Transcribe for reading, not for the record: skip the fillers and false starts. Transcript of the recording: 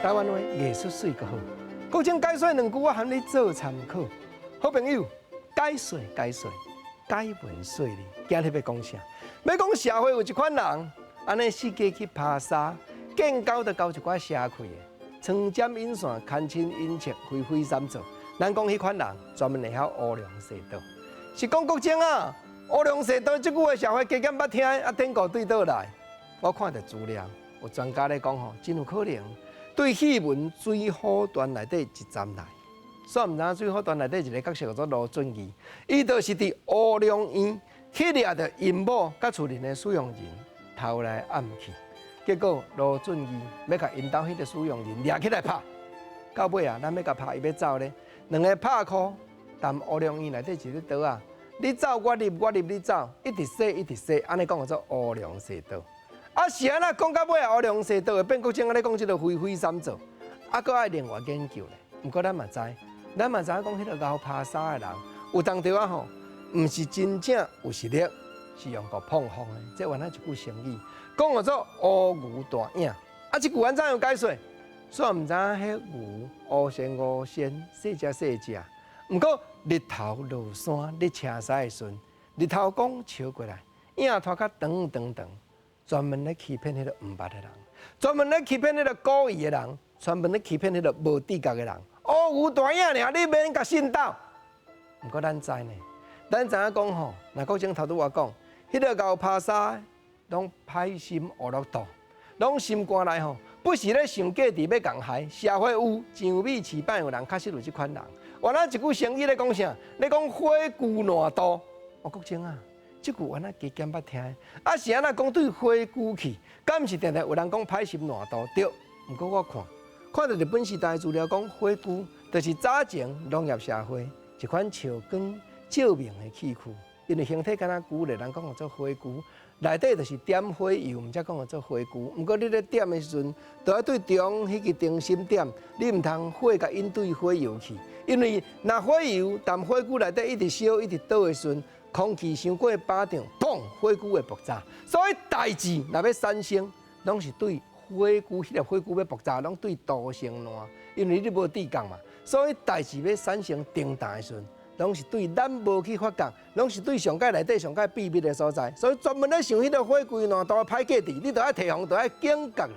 台灣話藝術媠閣好。國政解說兩句，我含你做參考。好朋友，解說解說，解文說理，今日欲講啥？欲講社會有一款人，按呢四界去拍沙，見猴就猴一寡邪氣的，穿針引線，牽親引戚，為非三做。咱講彼款人專門會曉烏龍踅倒，是講國政啊，烏龍踅倒這句話社會加減捌聽，啊典故對佗來？我看著資料，有專家咧講吼，真有可能對戲文《水滸傳》內底一站來。煞毋知影《水滸傳》內底一个角色叫做盧俊義，伊就是佇烏龍院去掠著𪜶某佮厝裡的使用人偷來暗去，結果盧俊義欲共𪜶兜彼个使用人掠起來拍，到尾啊，咱欲共拍伊欲走咧。兩个拍箍，踮烏龍院內底一个桌仔，你走我入，我入你走，一直踅一直踅，按呢講叫做烏龍踅倒。啊是按怎講到尾啊？烏龍踅倒會變國政按呢講這个為非三做，啊閣愛另外研究咧。毋過咱嘛知，咱嘛知影講彼个𠢕拍沙的人，有當時仔吼，毋是真正有實力，是用個膨風的。這原來一句成語，講叫做烏牛大影。啊，這句按怎樣解說？煞毋知影彼牛烏仙烏仙，細隻細隻。毋過日頭落山，咧車駛的時陣，日頭公笑過來，影拖較長長長，專門咧欺騙彼个毋捌的人，專門咧欺騙彼个故意的人，專門咧欺騙彼个無知覺的人。烏牛大影爾，你免共信倒。毋過咱知呢，咱知影講吼，若國政頭拄仔講，彼个𠢕拍沙，攏歹心烏落肚，攏心肝內吼。不是咧想計佇欲共害，社會有薑米飼擺有人，確實有這款人。原來一句成語咧講啥？咧講火龜爛肚。哦，國政啊，這句原來加減捌聽。啊，是按怎講對火龜去？敢毋是定定有人講歹心爛肚？對。毋過我看，看著日本時代資料講，火龜就是早前農業社會一款照光照明的器具，因為形體敢若龜咧，人講叫做火龜。內底就是點火油，毋才講叫做火龜。毋過你咧點的時陣，就愛對中彼个燈芯點，你毋通火共引對火油去，因為若火油踮火龜內底一直燒、一直倒的時陣，空氣傷過飽脹，砰，火龜會爆炸。所以代誌若欲產生，攏是對火龜，彼个火龜欲爆炸，攏對導線爛，因為你無知覺嘛。所以代誌欲產生停電的時陣，攏是對咱無去發覺，攏是對上蓋內底上蓋秘密的所在，所以專門咧想彼个火龜爛肚歹計佇，你著愛提防，著愛警覺啦。